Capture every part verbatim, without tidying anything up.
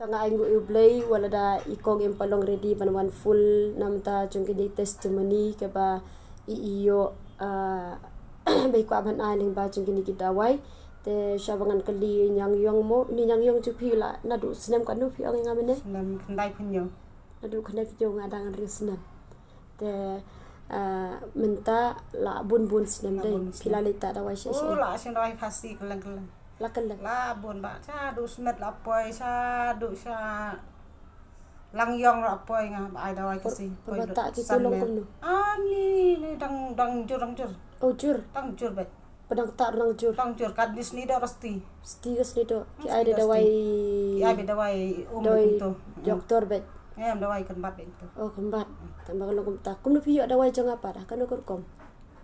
Tang ai nguh ïa U Blei wat la da i kong im pat long ready ban wan full namar jong kine testimony kaba i ïoh, ah, ba i kwah ban ai lyngba jong kine ki dawai. Te sha ba ngan kylli Niang Ïong mo, ni Niang Ïong jong phi la naduh snem katno phi ong ïa nga mynne? Snem khyndai phew. Naduh khyndai phew nga dang hynriew snem. Te, ah, mynta la bun bun snem dei. Phi la leit tah dawai shisha? Oh, la shim dawai Khasi kylleng kylleng. La kylleng. La bun ba shaduh Smit la poi, shaduh sha Langïong la poi nga ba ai dawai Khasi. Poi ba tah kitu long kumno? Ani ni dang dang jur dang jur. Oh, jur. Dang jur bad. Ba dang tah dang jur. Dang jur kat ni snidoh rasti. Sti ka snidoh. Ki ai da dawai. Ki ai da dawai um dawai tu. Doktor bad. Em dawai kynbat bad tu. Oh, kynbat. Tang ba ka long kumta. Kumno phi ïoh dawai jong nga pat? Kano ka rukom?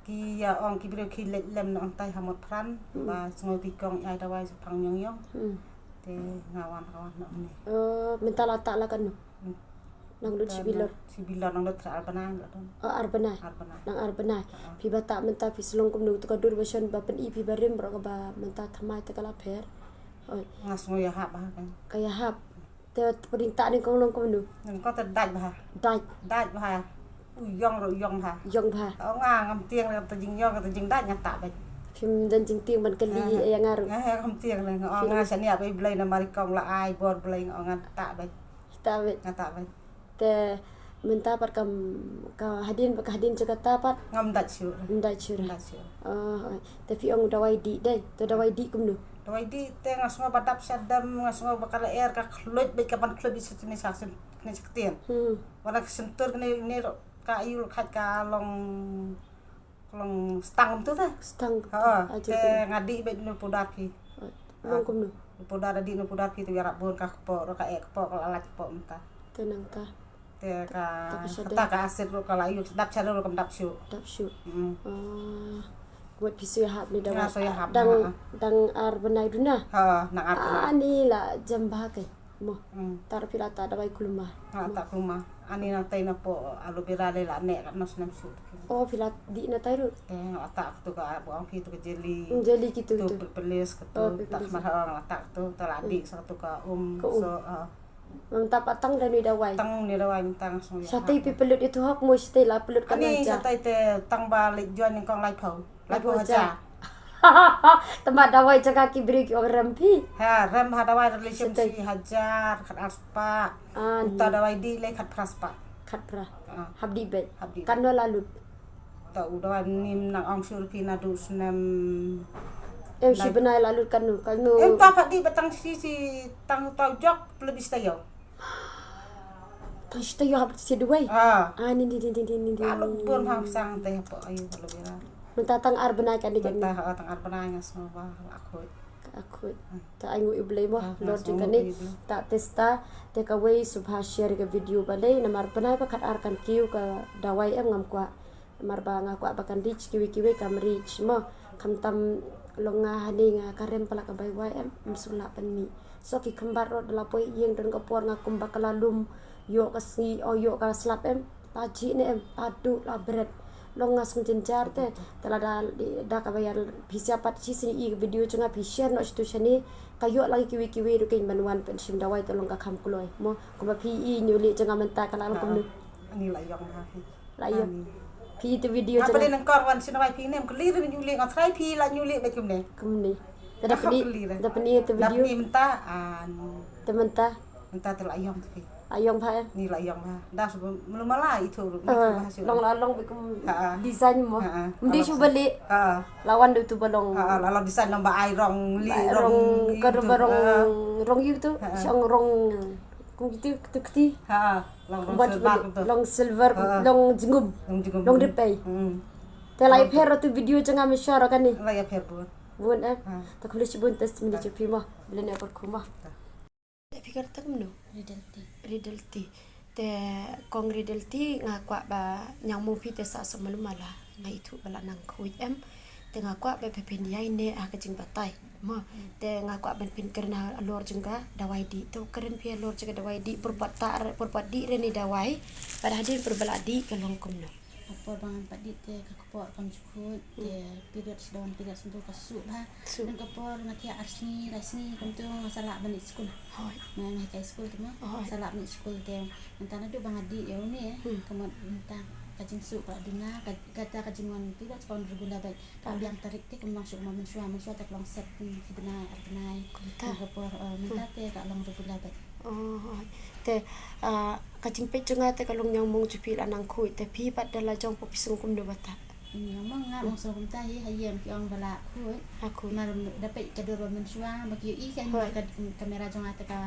Ki ïa ong ki briew ki leit lem na ong tai ha Motphran ba sngew ki kong ai dawai shaphang Niang Ïong. Te nga wan ka wan na ne. Oh, mynta la tah la kano? Nang lut shi bilor. Shi bilor nang lut ar bnai la don. Oh, ar bnai. Ar bnai. Nang ar bnai. Phi ba tah mynta phi slong kumno tu ka dur ba shon ba pyni phi ba rim ro ka ba mynta thymmai te ka la pher. Oi. Nga sngew ïa hap ba ka. Ka ïa hap. Te pdeng tah nyngkong long kumno? Nyngkong te dait bha. Dait. Dait bha. U ïong ruh ïong bha. Ïong bha. Ong nga ngam tieng te jingïong te jingdait nga tah bad. Phim don jingtieng ban kylli ïa nga ruh. Nga ngam tieng le nga ong nga shaniah ba i Blei namar i kong la ai bor Blei nga ong nga tah bad. Tah bad. Nga tah bad. Te mynta pat kam ka hadien ba ka hadien jong kata pat. Ngam dait shuh. Ngam dait shuh. Ngam dait shuh. Oh, te phi ong dawai dih dei. Te dawai dih kumno? Dawai dih te nga sngew ba dap sha dem, nga sngew ba ka lyer ka khluit bad ka ban khluit bad sha kine sha kine sha ktien. Hmm. Wan ka sentur kine ne ka ayu khat ka long long stang tu te. Stang. Ha, te nga dih bad nu pudar phi. Long kumno? Nu pudar dih nu pudar phi tu ïarap bun ka kpoh ro ka ek kpoh ka la lait kpoh mynta. Te nangta. Te ka kata ka asid ro ka la ïu dap sha ro kam dap shuh. Dap shuh. Hmm. Wat phi shu ïa hap ni dawai. Nga shu ïa hap. Dang dang ar bnai duna. Ha, nang ar bnai. Ani la jem bha ke. Mo. Hmm. Tar phi la tah dawai kulma. Ha, tah kulma. Ani nang tai na po aloe vera le la ne kat nos nam shu. Oh, phi la dih na tai ruh. Eh, nga la tah tu ka bu ong phi tu ka jelly. Hmm, jelly kitu tu. Peles ka tu. Oh, tak peles. Mar ha nga la tah tu, ta la dih sa tu ka um. Ka um. So, ah. Mynta pat tang da ni dawai. Tang ni dawai mynta nga sngew. Shatai phi pynlut itu hok mo shatai la pynlut ka. Ani shatai te tang ba leit join nyngkong lai phew. Laiphew hajar. Tang ba dawai jaka ki briew ki ong rem phi. Ha, rem ha dawai relation shi hajar, khat ar spah. Ah, uta dawai dih lei khat phra spah. Khat phra. Ah. Hap dih bad. Hap dih. Kano la lut? Ta u dawai nim nang ong shuh phi naduh snem. Em shi bnai la lut kano, kano. Em ta pha dih ba tang shi shi tang ta u jok pynlut shi taïew. Tang shi taïew hap shi dawai. Ah. Ah, ni ni ni ni ni ni. Lalu bun hang sang te hapo ayu kalau bira. Mynta tang ar bnai kane kane. Mynta ha tang ar bnai nga sngew ba la khot. Ka khot. Ta ai nguh ïa u Blei mo, lor jong kane. Ta testa te kawei shu ba share ka video balei namar bnai ba khat ar kan kiew ka dawai em ngam kwah. Namar ba nga kwah ba kan reach kiwei kiwei kam reach mo. Khamtam long nga hangne nga ka rem palat ka bai wai em, ym shu lah pynmih. So ki khambat ruh da la poi ïing don ka por nga kumba ka la lum, ïoh ka sngi, oh, ïoh ka slap em, la jih ne em, la duh la bret. Long nga sngewjynjar te, te lada da ka ba ïa phi sha pat shisien i ka video jong nga phi share noh shatu shane, ka ïoh lang kiwei kiwei ruh kein ban wan pynshim dawai te long ka kham kloi. Mo, kumba phi i ñiuh lieh jong nga mynta ka la long kumno. Ani la ïong ha. La ïa. Phi te video. Nga pynlong nangkor wan sien wai phi ne em kylli re ñiuh lieh nga trai phi la ñiuh lieh bad kumne. Kumne. Te da pynlong, da pynlong te video. Da pynlong mynta. Te mynta. Mynta te la ïong te phi. La ïong bha em. Ni la ïong bha. Da shu melu mala itu ruh. Long la long bad kum design mo. Mdi shu bali. La wan da tu ba long. La long design long ba ai rong li rong. Ka rong ba rong rong yu tu. Shong rong. Kum kiti tu kiti. Ha, long, long silver, long silver, long jingum. Long jingum. Long dipei. Hmm. Te la ïapher tu video jong nga mynshwa kane. La ïapher bun. Bun eh. Ha. Ta khublei shibun test mini jong phi mo. Blen ïa kyrkhu mo. Te phi kyrteng kumno? Riddle T. Riddle T. Te kong Riddle T nga kwah ba ñiang mo phi te sa sa malu mala. Nga ithuh ba la nang khuid em. Te nga kwah ba phi phin ïai ne ha ka jingbatai. Mo. Te nga kwah ban phin kren halor jong ka dawai dih. Te kren phi halor jong ka dawai dih pyrbat ta pyrbat dih re ni dawai. Pada hadien pyrbat dih ka long kumno. Ka por ba ngan pat dih te ka kpoh kam ju khuid, te periods, da wan periods kumto ka suk bha. Suk. Don ka por nga thiah ar sngi, lai sngi kumto nga sa lah ban leit skul. Hooid. Nga, nga hikai skul te mo. Hooid. Sa lah ban leit skul te. Mynta naduh ba nga dih ïa une, hmm, ka mut mynta ka jingsuk ka la duna, ka, kata ka jingwan periods ka wan regular beit. Ka biang tarik te kam long shuh ma mynshuwa, mynshuwa te ka long set, hmm, shi bnai, ar bnai. Kumta. Ka por, eh, mynta te ka long regular beit. Oh, te, ah, ka jingpeit jong nga te ka long ñiangmong jong phi la nang khuid, te phi pat da la jong phi sngew kumno bata? Ñiangmong nga ong sngew kumta hi, ha ïing ki ong ba la khuid. Ha khuid. Mar da peit ka dur ba mynshuwa, ba ki ïohi ka, hooid, ka kamera jong nga te ka,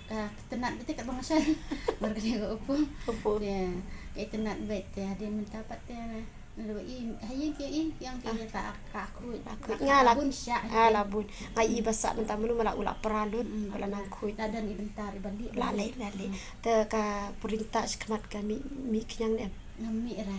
ka itynnad beit te katba nga shai. Mar kane ka u pung. U pung. Te, ka itynnad beit te, hadien mynta pat te. Nga la i, ha ïing ki i, ïing ki, ah, ka, ka khuid. Ka khuid. Nga la bun sha, ah, la bun. Nga i ba sah mynta mano ma la u la pra lut, mm, ba la nang khuid. La don i bynta i ba lih. La leh, la leh. Mm. Te ka pring tah shakhmat ka mih, mih khñiang ne em? Ngam mih re.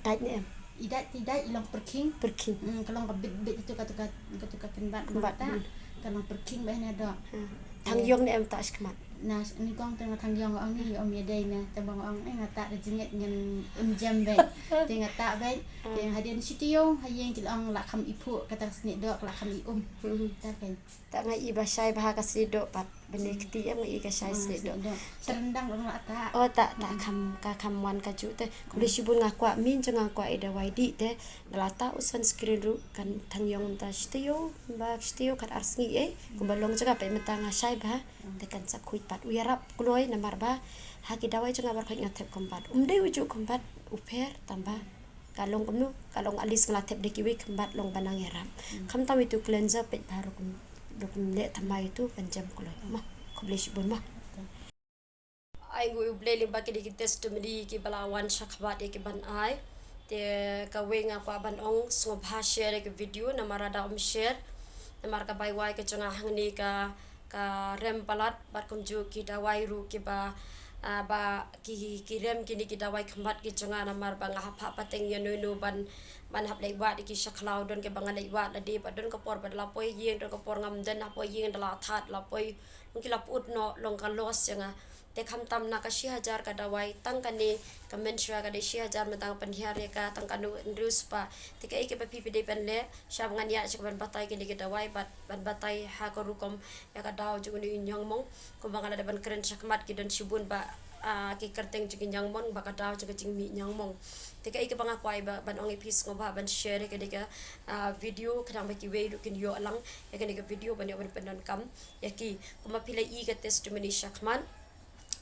Dait ne em? I dait, i dait, i long pyrkhing. Pyrkhing. Mm, ka long ka bit bit itu ka tu ka, ka tu ka kynbat. Kynbat, mata. Mm. Ka long pyrkhing ba hynne doh. Hmm. Thang ïong ne em tah shakhmat? Na, nyngkong te nga thang ïong nga ong ni, ym ïadei ne, te ba nga ong, eh, nga tah da jingngeit ngan um jem beit. Te nga tah beit. Hmm. Te hadien shi taïew, ha ïing ki la ong la kham i phuh, kata ka snieh doh, la kham i um. Hmm. Te kein. Tah nga i ba shai bha ka snieh doh pat. Bynne kti em nga i ka shai snieh doh. Snieh doh. Trendang ong la tah. Oh, tah, tah, hmm, kham, ka kham wan ka ju te. Khublei shibun nga kwah min jong nga kwah i dawai dih te. Nga la tah u sunscreen ruh kan thang ïong mynta shi taïew, ba shi taïew kat ar sngi eh. Kumba long jong nga peit mynta nga shai bha. Te kan sa khuid pat. U ïarap kloi namar ba ha ki dawai jong nga baroh nga thep khyndiat. Um dei u juh khyndiat u pher tang ba ka long kumno, ka long at least nga la thep da kiwei khyndiat long ba nang ïarap. Hmm. Khamtam itu cleanser peit ba rukom, rukom leh thymmai itu kan jem kloi. Mo, khublei shibun mo. Ai nguh ïa U Blei lyngba kine ki testimony kiba la wan shakhmat ïa ki ban ai. Te kawei nga kwah ban ong sngewbha share ïa ka video namar lada ym share, namar ka bai wai ka jong nga hangne ka, ka rem palat bad kumjuh ki dawai ruh kiba, ah, ba ki, ki rem kine ki dawai khmat ki jong nga namar ba nga hap hap pateng ïa no no ban, ban hap leit wad ïa ki sha khlaw, don kiba nga leit wad lade bad don ka por ba da la poi ïing, don ka por ngam don ha poi ïing, da la thad la poi, ong ki la put noh, long ka loss ïa nga. Te khamtam na ka shi hajar ka dawai, tang kane ka Mynshuwa ka dei shi hajar, mynta nga pynhiar ïa ka tang kano hynriew spah. Te kaei kaba phi phi dei ban leh, shwa ba ngan ïaid sha ka ban batai kine ki dawai bad ban batai ha ka rukom ïa ka daw jong une u ñiangmong. Kumba nga la dep ban kren shakhmat ki don shibun ba, ah, ki kyrteng jong ki ñiangmong ba ka daw jong ka jingmih ñiangmong. Te kaei kaba nga kwah ba ban ong ïa phi sngewbha ban share ïa kane ka, ah, video khnang ba kiwei ruh kin ïoh lang ïa kane ka video ban ïoh ban pyndonkam ïa ki. Kumba phi la i ka testimony shakhmat.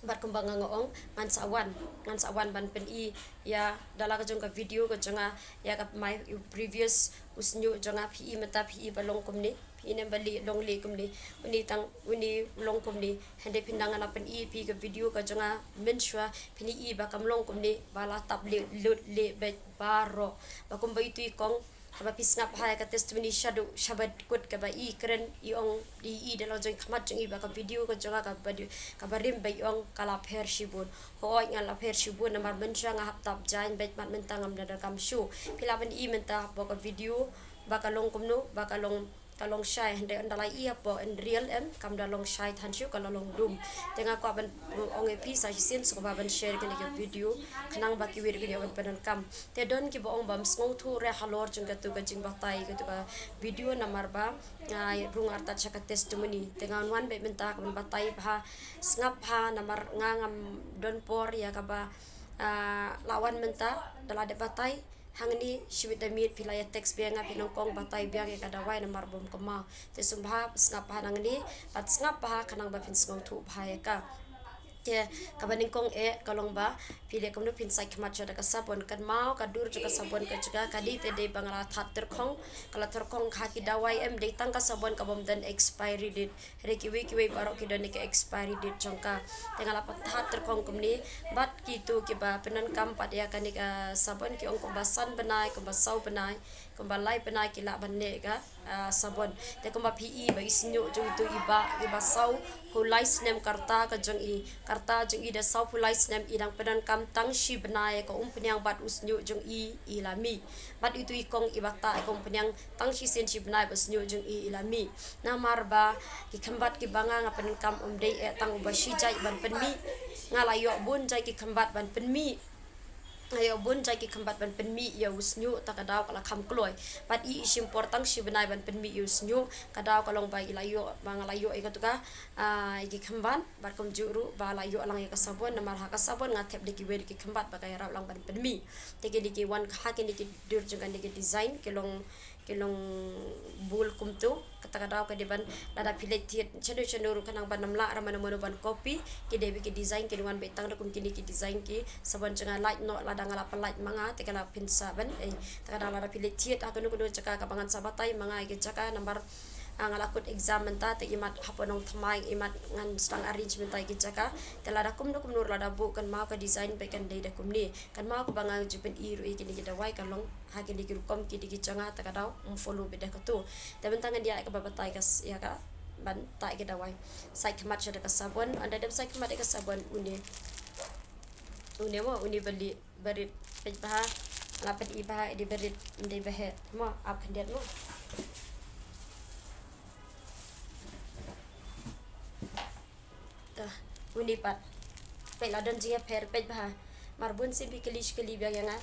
Bad kumba nga nga ong, ngan sa wan, ngan sa wan ban pyni ïa da la ka jong ka video ka jong nga, ïa ka my previous u shñiuh jong nga, phi i mynta phi i ba long kumne, phi i ne ba leh long leh kumne, une tang une long kumne, hynrei phin dang la pyni phi ka video ka jong nga mynshuwa, phin i ba kam long kumne, ba la tap leh lut leh beit baroh, ba kumba itu i kong, haba phi sngap ha ïa ka testimony shaduh, shaba kut kaba i kren i ong i, i da la jong khmat jong i ba ka video ka jong nga kaba rim ba i ong ka la pher shibun. Hooid nga la pher shibun namar mynshuwa nga hap tap jaiñ beit bad mynta ngam da donkam shuh. Phi lah ban i mynta hapoh ka video ba ka long kumno, ba ka long, ka long shai, hynrei ynda la i hapoh in real em kam da long shai than shuh, ka la long dum. Te nga kwah ban ong ïa phi sa shisien sngewbha ban share kane ka video khnang ba kiwei ruh kin ïoh ban pyndonkam. Te don kiba ong bym sngewthuh re halor jong katu ka jingbatai katu ka video namar ba, ah, rung artat sha ka testimony. Te ngan wan beit mynta ka ban batai bha, sngap bha namar nga ngam don por ïa kaba, ah, la wan mynta da la dep batai. Hangne shi minit da miet phi la ïa text biang ïa nga phi nyngkong batai biang ïa ka dawai namar bym kynmaw. Te sngewbha sngap bha nangne bad sngap bha khnang ba phin sngewthuh bha ïa ka. Te kaba nyngkong eh ka long ba phi leh kumno, phin sait khmat shuwa da ka sabon. Kynmaw ka dur jong ka sabon ka jong nga ka dei te dei ba nga la thad tyrkhong, ka la tyrkhong ha ki dawai em, dei tang ka sabon ka bym don expiry date. Hynrei kiwei kiwei baroh ki don ïa ka expiry date jong ka. Te nga la pat thad tyrkhong kumne bad kitu kiba pyndonkam pat ïa kane ka sabon ki ong kumba san bnai, kumba saw bnai, kumba lai bnai ki lah ban leh ka, ah, sabon. Te kumba phi i ba i shñiuh jong itu i bah, i bah saw phew lai snem ka rta ka jong i, ka rta jong i da saw phew lai snem i dang pyndonkam tang shi bnai ïa ka umphniang bad u shñiuh jong i i la mih. Bad itu i kong i batai ïa ka umphniang tang shisien shi bnai bad u shñiuh jong i i la mih. Namar ba ki khyndiat kiba nga nga pyndonkam ym dei eh tang uba shi jait ban pynmih. Nga la ïoh bun jait ki khyndiat ban pynmih. nga ïoh bun jait ki khymbat ban pynmih ïa u shñiuh, ta ka daw ka la kham kloi. Bad i, i shim por tang shi bnai ban pynmih ïa u shñiuh, ka daw ka long ba i la ïoh, ba nga la ïoh ïa katu ka, ah, ïa ki khymbat, bad kumjuh ruh ba la ïoh lang ïa ka sabon, namar ha ka sabon nga thep da kiwei ki khymbat ba ka ïarap lang ban pynmih. Te kine ki wan ha kine ki dur jong kane ki design, ki long, ki long bul kumtu. Kata ka daw ka dei ban, lada phi leit thied shano shano ruh, khnang ban ym lah re mano mano ban copy, ki dei beit ki design, ki wan beit tang da kum kine ki design ki sabon jong nga. Lait noh lada nga la pynlait ma nga, te ka la pynshah ban, eh, ta ka daw lada phi leit thied ha kano kano jaka kaba ngan sa batai ma nga ïa ki jaka, namar, ah, nga la kut exam mynta, te imat hapoh Nongthymmai, imat ngan sdang arrange mynta ïa ki jaka. Te lada kumno kumno ruh, lada buh kynmaw ka design beit kan dei da kumne. Kynmaw kaba nga ju pyni ruh ïa kine ki dawai ka long ha kine ki rukom ki dei ki jong nga, ta ka daw ym follow beit da katu. Te mynta ngan ïa kaba batai ka s-, ïa ka ban tah ïa ki dawai. Sait khmat sha da ka sabon, ynda dep sait khmat ïa ka sabon, une, une mo, une ba lieh ba rit, peit bha, la peit bha, dei ba rit, dei ba heh mo, ap khyndiat mo. Te une pat, peit la don jingïapher, peit bha. Mar bun sien phi kylli shi kylli biang ïa nga,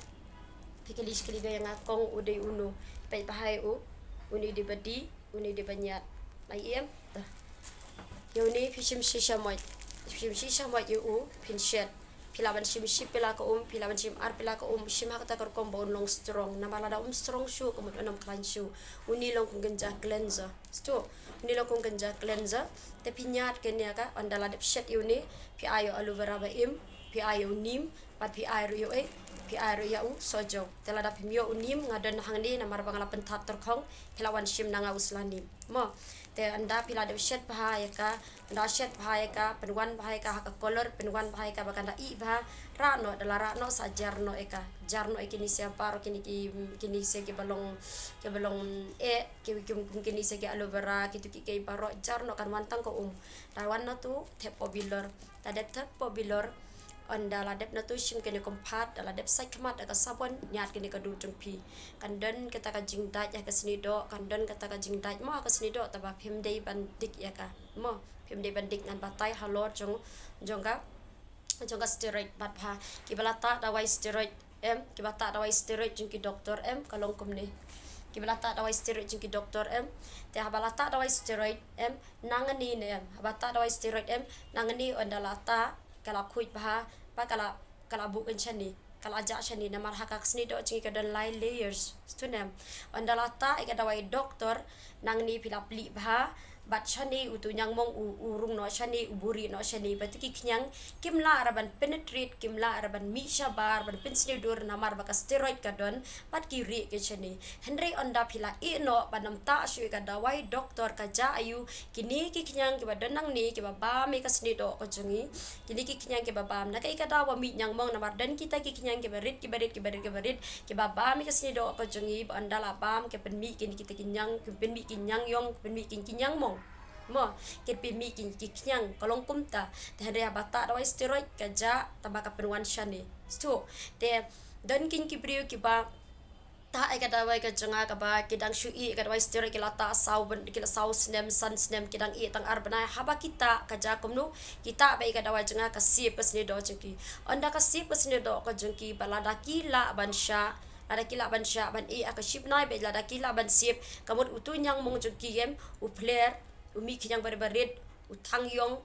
phi kylli shi kylli biang ïa nga, kong u dei uno. Peit bha ïa u, une dei ba dih, une dei ba ñiad. Ai em. Te ïa une phi shim shisha moit, phi shim shisha moit ïa u, phin shet. Phi lah ban shim shi pela ka um, phi lah ban shim ar pela ka um, shim ha kata ka rukom ba un long strong. Namar lada um strong shuh, ka mut un ym khlaiñ shuh. Une long kum kynja cleanser. Stu, une long kum kynja cleanser. Te phi ñiad kane ïa ka, ynda la dep shet ïa une, phi ai ïa u aloe vera ba im, phi ai ïa u neem, bad phi ai ruh ïa u, eh, phi ai ruh ïa u sohjaw. Te lada phim ïoh u neem, nga don hangne namar ba nga la pynthad tyrkhong, phi lah wan shim na nga u sla neem. Mo, te ynda phi la dep shet bha ïa ka, ynda shet bha ïa ka, pynwan bha ïa ka ha ka color, pynwan bha ïa ka ba kan da ih bha, rah noh, da la rah noh sa jar noh ïa ka. Jar noh ïa kine sha baroh kine ki, kine sha kiba long, kiba long eh, ki, ki, kine sha ki aloe vera, kitu ki, ki baroh jar noh, kan wan tang ka um. Da wan na tu, thep poh bilor. Da dep thep poh bilor, ynda la dep na tu shim kane kum pat, da la dep sait khmat da ka sabon, ñiad kane ka dur jong phi. Kan don kata ka jingdait ha ka sniehdoh, kan don kata ka jingdait mo ha ka sniehdoh, taba phim dei ban dik ïa ka. Mo, phim dei ban dik, ngan batai halor jong, jong ka, jong ka steroid bad bha. Kiba la tah dawai steroid em, kiba tah dawai steroid jong ki doktor em, ka long kumne. Kiba la tah dawai steroid jong ki doktor em, te haba la tah dawai steroid em, nangne ne em, haba tah dawai steroid em, nangne ynda la tah, ka la khuid bha, ba ka la, ka la buh kan shane, ka la jah shane, namar ha ka sniehdoh jong ngi ka don lai layers, stu ne em. Ynda la tah ïa ka dawai doktor, nangne phi la plie bha, bad shane utu ñiangmong u, u rung noh shane, u buhrieh noh shane, bad tu ki khñiang kim lah re ban penetrate, kim lah re ban mih shabar, ban pynsniew dur, namar ba ka steroid ka don, bad ki rieh ki shane. Hynrei ynda phi la ïeh noh ban ym tah shuh ïa ka dawai doktor, ka jah aïu, kine ki khñiang kiba don nangne kiba bam ïa ka sniehdoh ka jong ngi. Kine ki khñiang kiba bam, na kaei ka daw ba mih ñiangmong, namar don kita ki khñiang kiba rit, kiba rit, kiba rit, kiba rit, kiba bam ïa ka sniehdoh ka jong ngi, ba ynda la bam ki pynmih kine kita ki ñiang, ki pynmih ki ñiangïong, ki pynmih ki, ki ñiangmong. Mo, ki pynmih ki, ki khñiang, ka long kumta. Te hynrei haba tah dawai steroid ka jah, taba ka pynwan shane. Stu, te don kine ki briew kiba tah ïa ka dawai ka jong nga kaba ki dang shu ïeh ïa ka dawai steroid, ki la tah saw byn, ki la saw snem, san snem, ki dang ïeh tang ar bnai, haba ki tah ka jah kumno, ki tah beit ïa ka dawai jong nga, ka sep ka sniehdoh jong ki. Ynda ka sep ka sniehdoh ka jong ki, ba lada ki lah ban shah, lada ki lah ban shah ban ïeh ha ka shi bnai beit, lada ki lah ban sep, ka mut utu ñiangmong jong ki em, u phler, u mih khñiang barit barit, u thang ïong,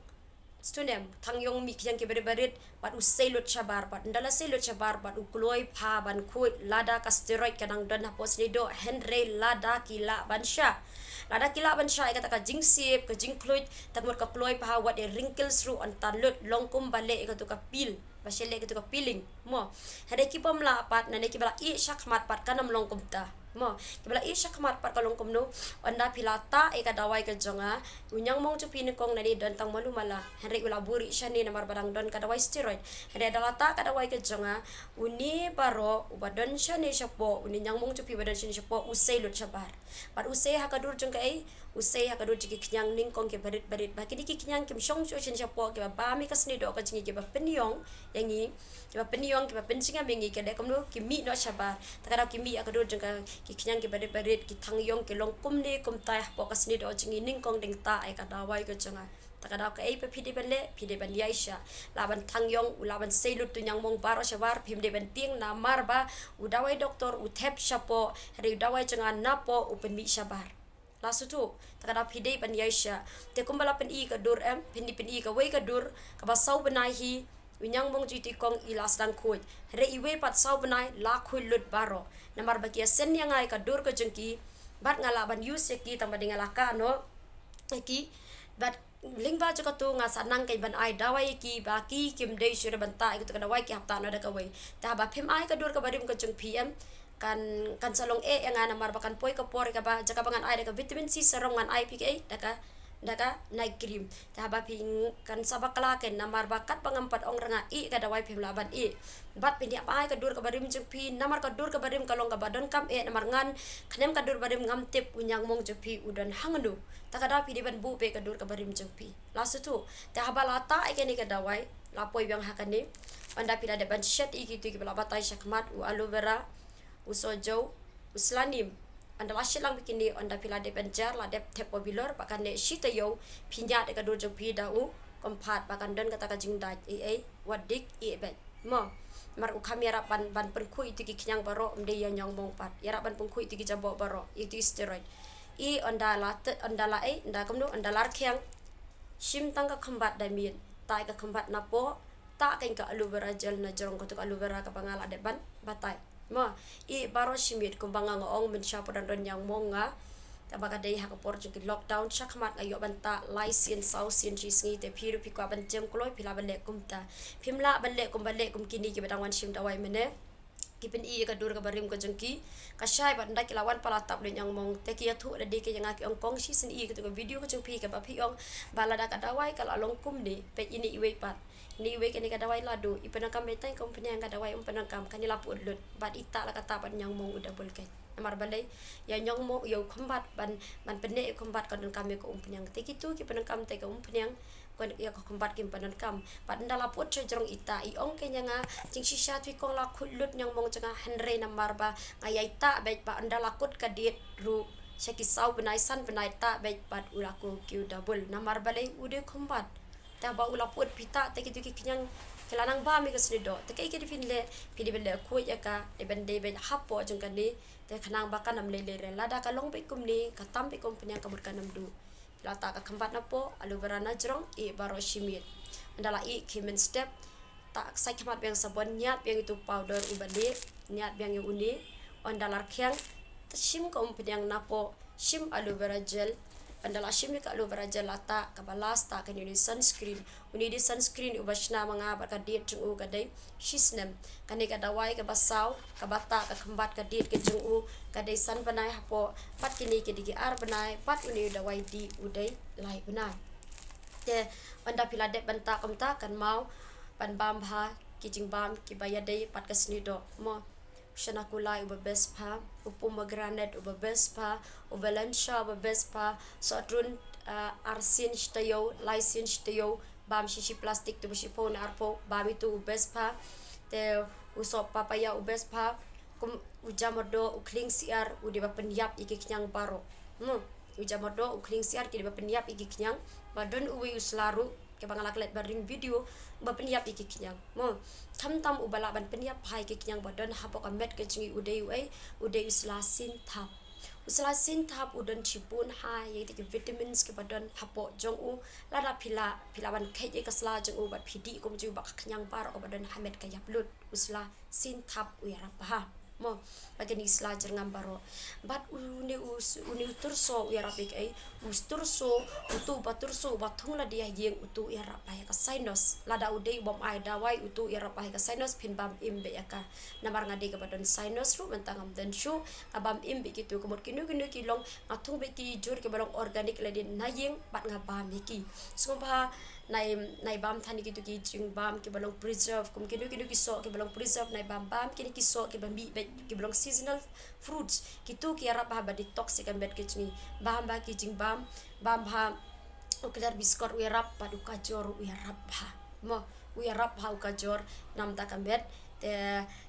stu ne em, thang ïong, mih khñiang ki barit barit, bad u sei lut shabar, bad ynda la sei lut shabar, bad u kloi bha ban khuid, lada ka steroid ka dang don hapoh sniehdoh, hynrei lada ki lah ban shah. Lada ki lah ban shah ïa kata ka jingsep, ka jingkhluid, ta ka mut ka kloi bha, wat ïa wrinkles ruh yn tan lut, long kum ba leh ïa katu ka peel, ba shu leh ïa katu ka peeling, mo. Hynrei ki bym lah pat, nangne kiba la ïeh shakhmat pat kan ym long kumta. Mo, kiba la ïeh shakhmat pat ka long kumno, ynda phi la tah ïa ka dawai ka jong nga, u ñiangmong jong phi nyngkong nangne don tang malu mala. Hynrei u la buhrieh shane namar ba dang don ka dawai steroid. Hynrei da la tah ka dawai ka jong nga, une baroh, uba don shane shapoh, une ñiangmong jong phi ba don shane shapoh, u sei lut shabar. Bad u sei ha ka dur jong kaei, u sei ha ka dur jong ki khñiang nyngkong kiba rit barit. Ba kine ki khñiang kim shong shuh shane shapoh, kiba bam ïa ka sniehdoh ka jong ngi, kiba pynïong ïa ngi, kiba pynïong, kiba pynjngem ïa ngi, ki leh kumno, ki mih noh shabar. Ta ka daw ki mih ha ka dur jong ka, ki khñiang kiba rit barit, ki thang ïong, ki long kumne kumtai hapoh ka sniehdoh jong ngi nyngkong dang tah ïa ka dawai ka jong nga. Ta ka daw kaei ba phi dei ban leh, phi dei ban ïaishah. Lah ban thang ïong, u lah ban sei lut u ñiangmong baroh shabar, phim dei ban tieng namar ba u dawai doktor u thep shapoh, hynrei u dawai jong nga napoh u pynmih shabar. La suthu, ta ka daw phi dei ban ïaishah. Te kumba la pyni ka dur em, phin dei pyni kawei ka dur kaba saw bnai hi, u ñiangmong jong i kong i la sdang khuid. Hynrei iwei pat saw bnai la khuid lut baroh. Namar ba ki ïasend ïa nga ïa ka dur ka jong ki, bad nga lah ban use ïa ki tang ba dei nga la kah noh ïa ki. Bad lyngba jong katu nga sa nang kein ban ai dawai ïa ki ba ki kim dei shuh ban tah ïa katu ka dawai, ki hap tah noh da kawei. Te haba phim ai ka dur kaba rim ka jong phi em, kan, kan sa long eh ïa nga namar ba kan poi ka por kaba, jaka ba ngan ai da ka vitamin C serum ngan ai phi kaei, da ka, da ka night cream. Te haba phi ng-, kan sa bakla kein namar ba katba ngam pat ong ra nga ïeh ka dawai phim lah ban ïeh. Bad phin ïa ai ka dur kaba rim jong phi, namar ka dur kaba rim ka long kaba donkam eh, namar ngan, khlem ka dur ba rim ngam tip u ñiangmong jong phi u don hangno. Ta ka daw phi dei ban buh beit ka dur kaba rim jong phi. La suthu, te haba la tah ïa kane ka dawai, la poi biang ha kane. Ynda phi la dep ban shet ïa kitu kiba la batai shakhmat, u aloe vera, u sohjew, u sla nim. Ynda la shet lang beit kine, ynda phi la dep ban jer, la dep thep hapoh bilor, ba kan neh shi taïew, phin ïaid da ka dur jong phi da u kynphad, ba kan don kata ka jingdait, ei ei, wat dik, ïeh beit. Mo, namar u kham ïarap ban, ban pynkhuid ïa kitu ki khñiang baroh, ym dei ïa ñiangmong pat. Ïarap ban pynkhuid ïa kitu ki jaboh baroh, ïa kitu ki steroid. Ïeh ynda la te, ynda la ei, ynda kumno, ynda la rkhiang, shim tang ka khymbat da miet, tah ïa ka khymbat napoh, tah kein ka aloe vera gel na jrong katu ka aloe vera kaba nga la dep ban batai. Mo, ïeh baroh shi miet kumba nga ong mynshuwa pat don ñiangmong nga. Tang ba ka dei ha ka por jong ki lockdown, shakhmat nga ïoh ban tah lai sien saw sien shi sngi, te phi ruh phi kwah ban jem kloi, phi lah ban leh kumta. Phim lah ban leh kumba leh kum kine kiba dang wan shim dawai mynne. Ki pyni ïa ka dur kaba rim ka jong ki. Ka shai bad ynda ki la wan pat la tap da u ñiangmong, te ki ïathuh lade ki ïa nga, ki ong kong, shisien ïa katu ka video ka jong phi kaba phi ong ba lada ka dawai ka la long kumne, peit ine iwei pat. Ine iwei kane ka dawai la duh, i pyndonkam beit tang ka umphniang, ka dawai um pyndonkam, kane la put lut. Bad i tah la ka tah bad ñiangmong u double kein. Namar balei, ïa ñiangmong, ïa u khymbat, ban, ban pynneh ïa u khymbat kan donkam ïa ka umphniang. Te kitu ki pyndonkam te ka umphniang, kan ïa ka khymbat kim pyndonkam. Bad ynda la put sha jrong i tah, i ong kein ïa nga, jingshisha tu i kong, la khuid lut ñiangmong jong nga, hynrei namar ba nga ïai tah beit, bad ynda la kut ka date ruh sha ki saw bnai san bnai, tah beit bad u la kiew double. Namar balei, u dei u khymbat. Te ba u la put phi tah, te kitu ki khñiang ki la nang bam ïa ka sniewdoh. Te kaei ka dei phin leh, phi dei ban leh khuid ïa ka, dei ban dei beit hapoh jong kane. Te khnang ba kan ym lei lei re. Lada ka long beit kumne, ka tam beit ka umphniang, ka mut kan ym duh. La tah ka khymbat napoh, aloe vera na jrong, ïeh baroh shi miet. Ynda la ïeh, khie mynstep, tah, sait khmat biang sabon, ñiad biang ïa utu u powder uba lieh, ñiad biang ïa une. Ynda la rkhiang, te shim ka umphniang napoh, shim aloe vera gel. Ynda la shim ïa ka aloe vera gel, la tah, kaba last, tah kane une u sunscreen. Une u dei sunscreen uba shna ma nga bad ka date jong u ka dei shisnem. Kane ka dawai kaba saw, kaba tah ka khymbat, ka date ka jong u ka dei san bnai hapoh, bad kine ki dei ki ar bnai, bad une u dawai dih u dei lai bnai. Te ynda phi la dep ban tah kumta, kan mau ban bam bha ki jingbam kiba ïadei bad ka sniewdoh. Mo, u shana kulai uba best bha, u pomegranate uba best bha, u Valencia uba best bha, sohtrun, ah, ar sien shi taïew, lai sien shi taïew, bam shi shi plastik, tu ba shiphew ne arphew, bam itu u best bha. Te u soh papaya u best bha, kum u jamyrdoh, u khlieng syiar, u dei ba pynïap ïa ki khñiang baroh. Hmm. U jamyrdoh, u khlieng syiar ki dei ba pynïap ïa ki khñiang. Ba don uwei u sla ruh, kaba nga la klet ban ring video, ba pynïap ïa ki khñiang. Mo, khamtam uba lah ban pynïap bha ïa ki khñiang ba don hapoh ka met ka jong ngi u dei uei, u dei u sla sien thap. U sla sien thap u don shibun ha ïa ki vitamins kiba don hapoh jong u. Lada phi lah, phi lah ban kheit ïa ka sla jong u bad phi dih kumjuh, ba ka khñiang baroh kaba don ha met ka ïap lut. U sla sien thap u ïarap bha. Mo, ba kine ki sla jyrngam baroh. Bad une u, une u turso u ïarap ïa kaei? U turso, utu uba turso uba thung lade ha ïing, utu u ïarap bha ïa ka sinus. Lada u dei u bym ai dawai, utu u ïarap bha ïa ka sinus, phin bam im beit ïa ka. Namar nga dei kaba don sinus ruh, mynta ngam don shuh, nga bam im beit kitu, ka mut kino kino ki long, nga thung beit ki jhur kiba long organic lade na ïing, bad nga bam ïa ki. Sngewbha nai, nai bam than ïa kitu ki jingbam kiba long preserve, kum kino kino ki soh kiba long preserve, nai bam bam kine ki soh kiba mih beit, kiba long seasonal fruits. Kitu ki ïarap bha ban detox ïa ka met ka jong ngi. Bam bha ki jingbam, bam bha u kler biskot u ïarap, bad u kajor u ïarap bha. Mo, u ïarap bha u kajor namar ka met. Te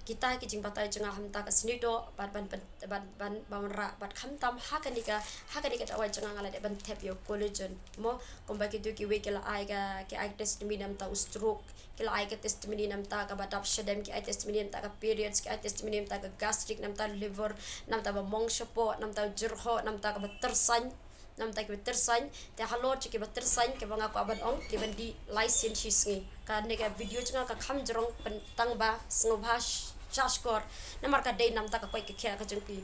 kita ki jingbatai jong nga ha mynta ka sngi doh, bad ban, ban, ban, ban, ban rah, bad khamtam ha kane ka, ha kane ka dawai jong nga nga la dep ban thep ïa u collagen. Mo, kumba kito kiwei ki la ai ka, ki ai testimony namar u stroke, ki la ai ka testimony namar kaba dap shadem, ki ai testimony namar ka periods, ki ai testimony namar ka gastric, namar liver, namar ba mong shapoh, namar jyrhoh, namar kaba tyrsain, namar kiba tyrsain. Te halor jong kiba tyrsain, kiba nga kwah ban ong, ki ban dih lai sien shi sngi. Kane ka video jong nga ka kham jrong, pynban tang ba sngewbha sh-, shah shkor. Namar ka dei namar ka koit ka khiah ka jong phi.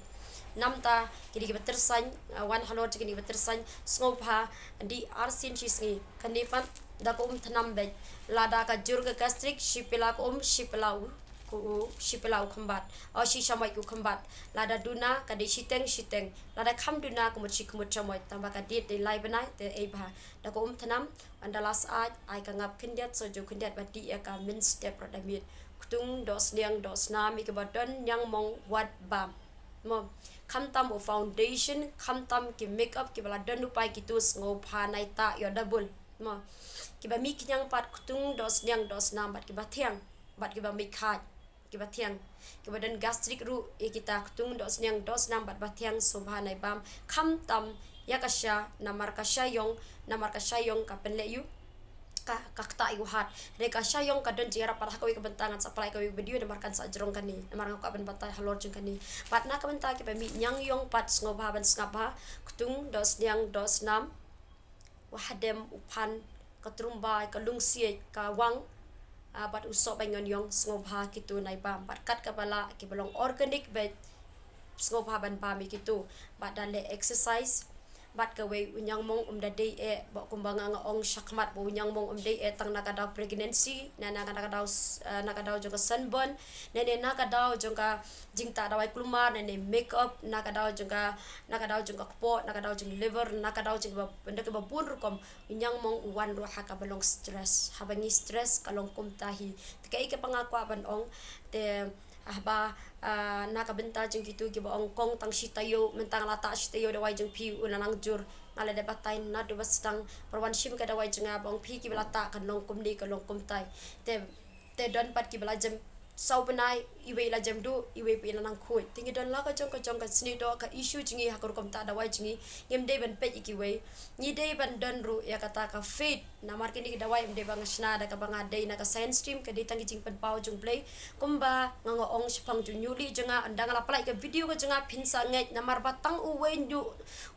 Namar kine kiba tyrsain, ah, wan halor jong kine kiba tyrsain, sngewbha dih ar sien shi sngi. Kane pat da ka um thnam beit. Lada ka jur ka gastric, shi pela ka um, shi pela u, u, shi pela u khymbat. O, shi shamoit u khymbat. Lada duna, ka dei shiteng, shiteng. Lada kham duna, ka mut shi, ka mut shamoit. Tang ba ka date dei lai bnai, te ei bha. Da ka um thnam, ynda la sah, ai ka ngap khyndiat, shu ju khyndiat, bad dih ïa ka mynstep rud da miet. Ktung, dohsniang, dohsnam, ïa kiba don ñiangmong, wat bam. Mo, khamtam u foundation, khamtam ki makeup, kiba la don u paidbah, kito sngewbha nai tah ïoh double. Mo, kiba mih khñiang pat, ktung, dohsniang, dohsnam, bad kiba thiang, bad kiba mih khaid, kiba thiang. Kiba don gastric ruh, ïa kita ktung, dohsniang, dohsnam, bad ba thiang, sngewbha nai bam. Khamtam ïa ka sha, namar ka sha ïong, namar ka sha ïong ka pynleh ïa u, ka, ka ktah ïa u hat. Hynrei ka sha ïong ka don jingïarap, pat ha kawei ka bynta ngan sa pynlait kawei ka video, namar kan sa jrong kane, namar nga kwah ban batai halor jong kane. Bad na ka bynta kiba mih ñiangïong pat, sngewbha ban sngap bha, ktung, dohsniang, dohsnam, u hadem, u phan, ka trumbai, ka lungsiej, ka wang, ah, bad u sohbeiñngon ïong, sngewbha kito nai bam. Bad kat kaba lah, kiba long organic beit, sngewbha ban bam ïa kito. Bad da leh exercise, bad kawei u ñiangmong um da dei eh, bad kumba nga nga ong shakhmat, ba u ñiangmong um dei eh tang na ka daw pregnancy, na, na, na ka daw s-, ah, na ka daw jong ka sunburn, ne, ne na ka daw jong ka jingtah dawai kulmar, ne, ne makeup, na ka daw jong ka, na ka daw jong ka kpoh, na ka daw jong liver, na ka daw jong ba, na ka ba bun rukom, u ñiangmong u wan ruh ha kaba long stress. Haba ngi stress ka long kumta hi. Te kaei kaba nga kwah ban ong, te haba, ah, na ka bynta jong kito kiba ong kong tang shi taïew, mynta nga la tah shi taïew dawai jong phi u la nang jur. Nga la dep batai naduh ba sdang, pyrwan shim ka dawai jong nga ba ong phi kiba la tah kan long kumne kan long kumtai. Te Te don pat kiba la jem saw bnai, iwei la jem duh, iwei pat i la nang khuid. Te ngi don la ka jong ka jong ka sniewdoh ka issue jong ngi ha ka rukom tah dawai jong ngi, ngim dei ban peit ïa kiwei. Ngi dei ban don ruh ïa kata ka faith. Namar kine ki dawai ym dei ba nga shna da kaba nga dei na ka science stream, ka dei tang ki jingpynpaw jong U Blei. Kumba nga nga ong shaphang jong u ñiuhlieh jong nga, ynda nga la pynlait ka video ka jong nga phin sa ngeit, namar ba tang uwei ñiuh,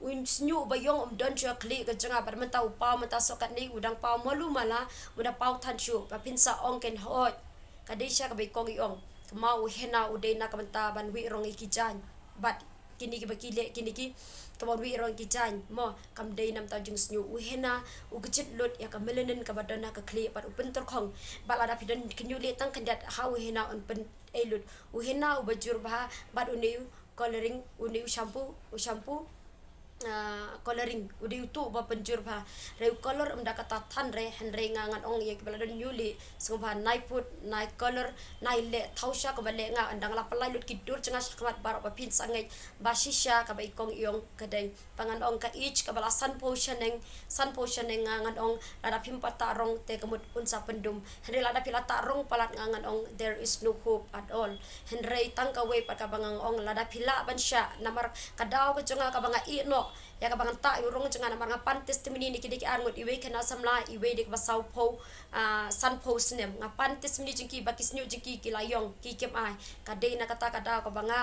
u sniewbha ïong um don shuh ha khlieh ka jong nga, bad mynta u paw mynta soh katne u dang paw malu mala, u da paw than shuh, ba phin sa ong kein hooid. Ka dei sha kaba i kong i ong. Kynmaw u henna u dei na ka bynta ban wih rong ïa ki jaiñ. Bad kine kiba ki leh kine ki, kaba wan wih rong ïa ki jaiñ. Mo, kam dei namar ta jingsniew. U henna u kjit lut ïa ka melanin kaba don ha ka khlieh bad u pyntyrkhong. Bad lada phi don ka ñiuhlieh tang khyndiat ha u henna un pyn-, ei lut. U henna uba jur bha bad une u coloring, une u shampoo, u shampoo, ah, coloring, u dei utu uba pynjur bha. Hynrei u color ym da kata than re, hynrei nga ngan ong ïa kiba la don ñiuhlieh, sngewbha nai put, nai color, nai leh thaw sha kaba leh nga, ynda nga la pynlait lut ki dur jong nga shakhmat baroh ba phin sa ngeit ba shisha kaba i kong i ong ka dei. Ba ngan ong ka age kaba la sanphew shaneng, sanphew shaneng nga ngan ong lada phim pat tah rong te ka mut un sa pyndum. Hynrei lada phi la tah rong palat nga ngan ong there is no hope at all. Hynrei tang kawei pat kaba nga ngan ong lada phi lah ban shah namar ka daw ka jong nga kaba nga ïeh noh ïa kaba ngan tah ïa u rong jong nga namar nga pan testimony na kine ki ar ngut, iwei khynnah samla, iwei dei kaba sawphew, ah, sanphew snem. Nga pan testimony jong ki ba ki sniewbha jong ki ki la ïong, ki kem ai. Ka dei na kata ka daw kaba nga,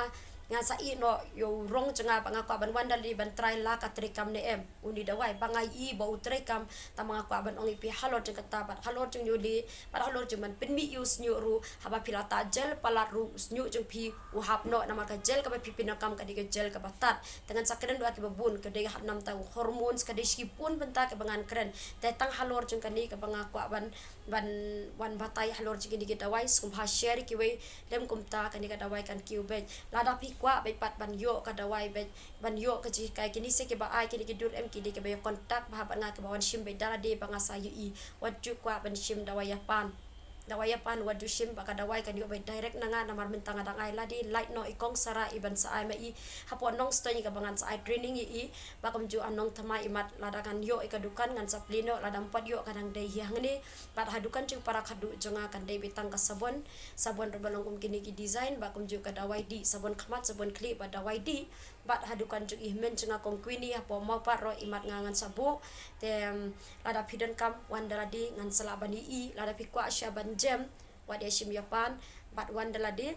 nga sa ïeh noh ïa u rong jong nga ba nga kwah ban wan da lade ban try la ka treikam ne em. Une u dawai ba nga ïohi ba u treikam, tang ba nga kwah ban ong ïa phi halor jong kata bad halor jong ñiuhlieh bad halor jong ban pynmih ïa u sniewbha ruh, haba phi la tah gel palat ruh u sniewbha jong phi u hap noh namar ka gel kaba phi pyndonkam ka dei ka gel kaba tad. Te ngan sa kren ruh ïa kiba bun, ka dei hap namar ta u hormones, ka dei shi bun bynta kaba ngan kren. Te tang halor jong kane kaba nga kwah ban, ban wan batai halor jong kine ki dawai, sngewbha share kiwei, lem kumta kane ka dawai kan kiew beit. Lada phi kwah beit pat ban ïoh ka dawai beit, ban ïoh ka jinghikai, kine sa kiba ai kine ki dur em, ki dei kiba ïoh contact bha bad nga kiba wan shim beit da lade ba nga sa ïohi. Wat ju kwah ban shim dawai ïa pan. dawai ïa pan wat ju shim ba ka dawai kan ïoh bai direct na nga, namar mynta nga dang ai lade lait noh i kong Sara i ban sa ai ma i hapoh Nongstoiñ kaba ngan sa ai training ïa i. Bad kumjuh ha Nongthymmai imat lada kan ïoh ïa ka dukan ngan sa plie noh, lada ym pat ïoh ka dang dei hi hangne. Bad ha dukan jong para khadduh jong nga kan dei beit tang ka sabon, sabon ruh ba long kum kine ki design, bad kumjuh ka dawai dih, sabon khmat, sabon khlieh bad dawai dih. Bad ha dukan jong i hynmen jong nga kong Queenie hapoh Mawpat ruh imat nga ngan sa buh. Te, em, lada phi donkam wan da lade ngan sa lah ban ïohi, lada phi kwah shuwa ban jem wat ïa shim ïa pan bad wan da lade.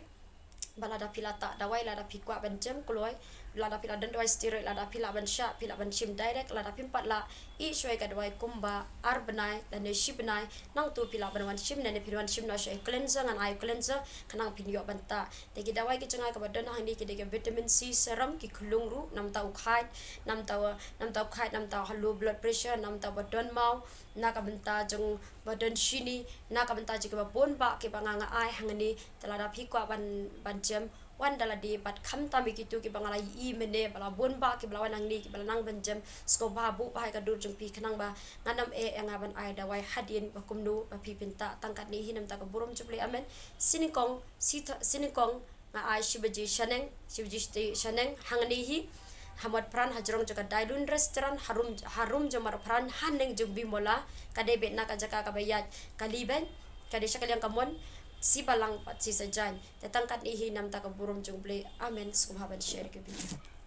Bad lada phi la tah dawai, lada phi kwah ban jem kloi, lada phi la don dawai steroid, lada phi lah ban shah, phi lah ban shim direct, lada phim pat lah, ïeh shuwa ïa ka dawai kumba ar bnai lane shi bnai. Nangta phi lah ban wan shim, lane phin wan shim noh shuwa ïa cleanser, ngan ai cleanser khnang phin ïoh ban tah. Te ki dawai ki jong nga kaba don hangne ki dei ka vitamin C serum, ki khlung ruh, namta u khait, namta u, namta u khait, namta u ha low blood pressure, namta ba don maw, na ka bynta jong ba don shini, na ka bynta jong kiba bun bah kiba nga nga ai hangne. Te lada phi kwah ban, ban jem wan da lade, bad khamtam ïa kito kiba nga la ïohi mynne ba la bun bah kiba la wan hangne kiba la nang ban jem. Sngewbha buh bha ïa ka dur jong phi khnang ba ngan ym eh ïa nga ban ai dawai hadien ba kumno ba phi phin tah. Tang katne hi namta ka burom jong U Blei, amen. Shi nyngkong, shi tha-, shi nyngkong nga ai shi baje shaneng, shi baje shiteng shaneng hangne hi ha Mawpran, ha jrong jong ka Dailun Restaurant, ha room, ha room jong Mawpran, ha neng jong Bimala. Ka dei beit na ka jaka kaba ïaid ka Lee Bank, ka dei sha ka liang ka mon, shi balang bad shi sajaiñ. Te tang katne hi namta ka burom jong U Blei, amen. Sngewbha ban share ïa ka video.